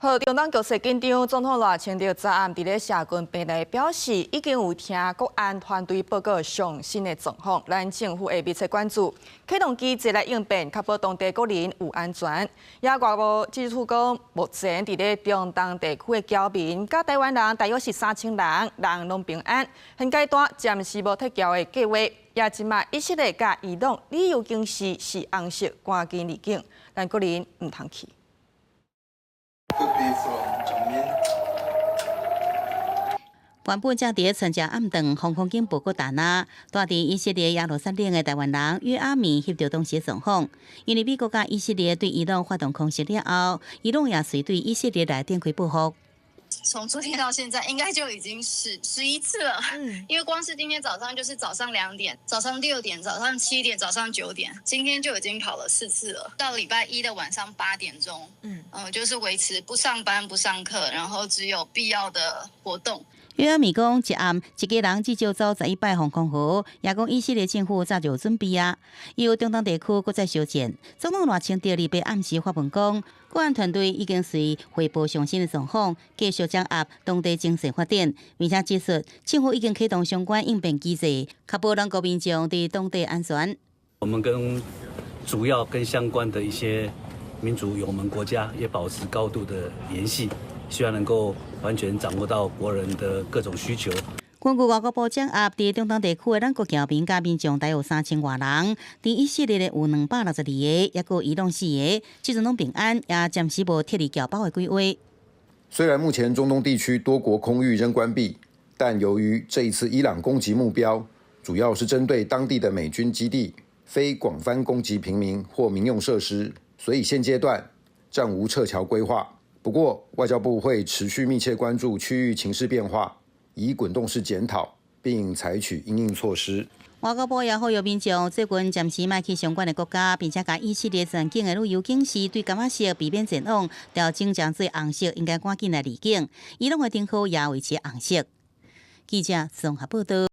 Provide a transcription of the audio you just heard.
好，中東局勢緊張，總統賴清德昨暗佇咧社群平台表示，已經有聽國安團隊報告上新的狀況，咱政府會密切關注，啟動機制來應變，確保當地國人有安全。也外部指出講，目前佇咧中東地區的僑民佮台灣人大約是3000人，人攏平安。現階段暫時無撤僑的計劃，也這馬以色列佮伊朗旅遊警示是紅色，趕緊離境，咱國人毋通去。 Could be from Jamin. 原本正佇咧春節暗頓防空警報閣彈啊，住佇以色列耶路撒冷的台灣人約阿米翕著當時狀況，因為美國佮以色列對伊朗發動空襲了後，伊朗也隨對以色列來展開報復。從昨天到現在，應該就已經是11次了。因為光是今天早上就是早上2點、早上6點、早上7點、早上9點，今天就已經跑了四次了。到禮拜一的晚上8點鐘，就是維持不上班、不上課，然後只有必要的活動。約阿米講，一暗一家人至少走11擺防空壕，也講以色列政府早就有準備啊。由中東地區閣再相戰，總統賴清德禮拜暗時發文講，國安團隊已經隨匯報上新的狀況，繼續掌握當地情勢發展，並且指出政府已經啟動相關應變機制，確保咱國民眾佇當地安全。我們跟主要跟相關的一些民主友盟國家也保持高度的聯繫。希望能夠完全掌握到國人的各種需求。根據外交部掌握，佇中東地區的咱國僑民佮民眾大約3000外人，佇以色列的有262個，抑閣伊朗四個，這陣攏平安，也暫時無撤離僑胞的規劃。雖然目前中東地區多國空域仍關閉，但由於這一次伊朗攻擊目標主要是針對當地的美軍基地，非廣泛攻擊平民或民用設施，所以現階段暫無撤僑規劃。不過，外交部會持續密切關注區域情勢變化，以滾動式檢討，並採取因應措施。外交部也呼籲民眾最近暫時莫去相關的國家，並且共以色列全境的旅遊警示對柑仔色避免前往，調整成做紅色，應該趕緊來離境。伊朗的燈號也維持紅色。記者綜合報道。